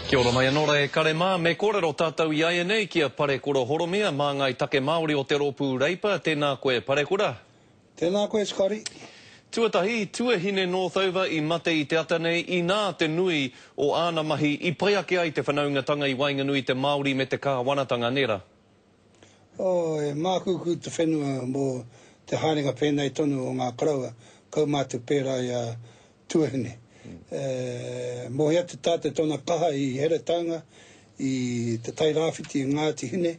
Kia ora mai anō rā e kare mā, me kōrero tātou i aianei ki a Parekura Horomia, māngai take Māori o te Rōpū Reipa, tēnā koe Parekura. Tēnā koe Scotty. Tuatahi, Tuahine Northover i mate i te ata nei, inā te nui o āna mahi i pai ake ai te whanaungatanga i waenganui i te Māori me te kāwanatanga, nē rā? Oh, e mākūkū te whenua mō te haerenga pēnei tonu o ngā koroua kaumātua pērā i a Tuahine. E moe atu tātou tōna kaha i Heretaunga, i Te Tai Rāwhiti, i Ngāti Hine.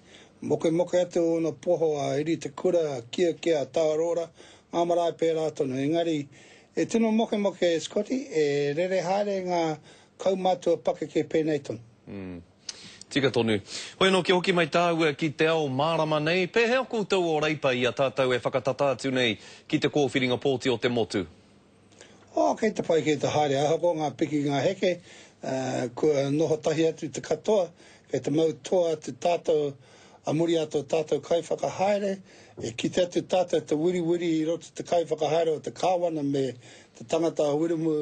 Mokemoke atu ōna poho a Iri Te Kura, a Kiekie, a Taharora, ngā marae pērā tonu. Engari, e tino mokemoke e Scotty, e rere haere ngā kaumātua pakeke pēnei tonu. Tika tonu. Hoi anō kia hoki mai tāua ki te ao mārama nei, pēhea koutou o Reipa i a tātou e whakatata atu nei ki te kōwhiringa pōti o te motu? Oh, kei te pai kē te haere, ahakoa ngā piki ngā heke, kua noho tahi atu te katoa, kei te mau toa atu tātou a muri a tō tātou kaiwhakahaere, e kite atu tātou te wiriwiri i roto te kaiwhakahaere o te kāwana me te tangata a Wiremu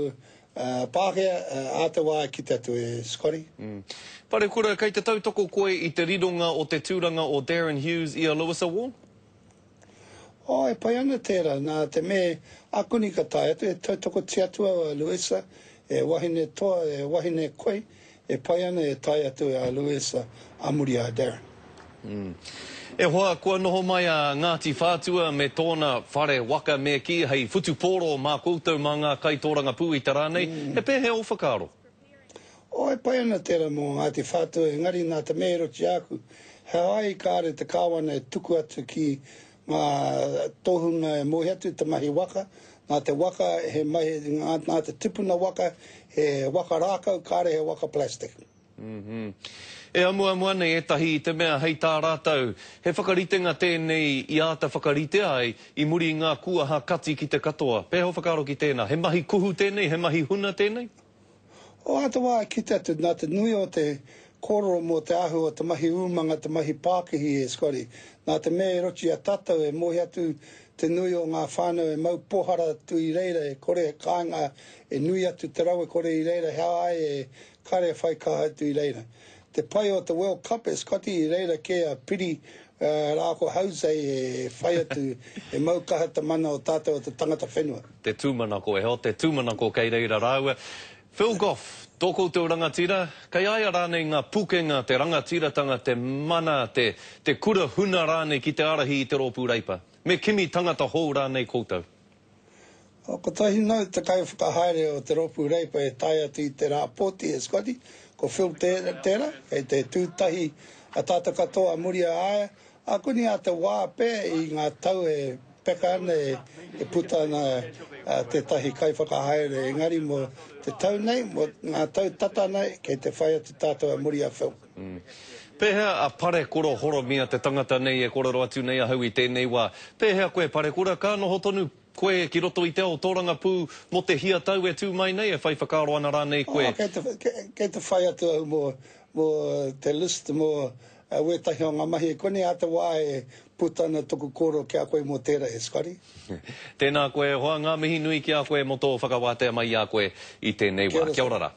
Pākehā, ā te wā e kite atu e Scotty. Parekura, kei te tautoko koe i te rironga o te tūranga o Darren Hughes i a Louisa Wall? Oh, e pai ana tērā, nā te me akuni ka tae atu, e tautokotia atu au a Louisa, e wahine toa, e wahine koi, e pai ana e tae atu a Louisa a muri a Darren. Mm. E hoa, kua noho mai a Ngāti Whātua me tōna whare waka me kī hei whutupōro mā koutou mā ngā kaitōrangapū i te rā nei. He pēhea ō whakaaro? Oh, e pai ana tērā mō Ngāti Whātua, engari nā te mea i roto i a aku, he ai kāre te Kāwana e tuku atu ki ngā tohunga e moe atu te mahi waka, nā te waka he mahi, nā te tipuna waka he waka rākau kāre he waka plastic. Mm-hmm. E amuamu ana ētahi i te mea hei tā rātou, he whakaritenga tēnei i āta whakaritea ai i muri i ngā kuaha kati ki te katoa. Pēhea ō whakaaro ki tēnā? He mahi kuhu tēnei, he mahi huna tēnei? O ā te wā e kite atu, nā te nui o te kōrero mō te āhua o te mahi umanga, te mahi pākihi e Scotty, nā te mea i roto i a tātou e moe atu te nui o ngā whānau e mau pōhara atu i reira, e kore he kāinga e nui atu te rawe kore i reira, he aha ai e kare e whai kaha atu i reira. Te pai o te World Cup e Scotty, i reira kē a Piri rā ko Jose e whai atu, e mau kaha te mana o tātou o te tangata whenua. Te tūmanako, e hoa, te tūmanako kei reira rāua. Phil Goff, tō koutou rangatira, kei a ia rānei ngā pukenga, te rangatiratanga, te mana, te, te kura huna rānei ki te ārahi i te rōpū Reipa? Me kimi tangata hou rānei koutou? Kotahi nau te kaiwhakahaere o te rōpū Reipa e tae atu i te rā pōti e Scotty, ko Phil tērā, kei te tū tahi a tātou katoa a muri a aia, Akuni a te wā pea i ngā tau e peka ana e puta ana tētahi kaiwhakahaere engari mō te tau nei, mō ngā tau tata nei kei te whai atu tātou a muri a Phil. Pēhea a Parekura Horomia te tangata nei e kōrero atu nei ahau i tēnei wā? Pēhea koe Parekura, ka noho tonu koe ki roto i te ao tōrangapū mō te hia tau e tū mai nei, e whai whakaaro ana rānei koe? Oh, kei te, kei te whai atu au mō, mō te list, mō wētahi o ngā mahi e konei ā te wā e puta ana toku kōrero ki a koe mō tērā e Scotty. Tēnā koe e hoa, ngā mihi nui ki a koe mō tō whakawātea mai i a koe i tēnei wā. Kia ora rā.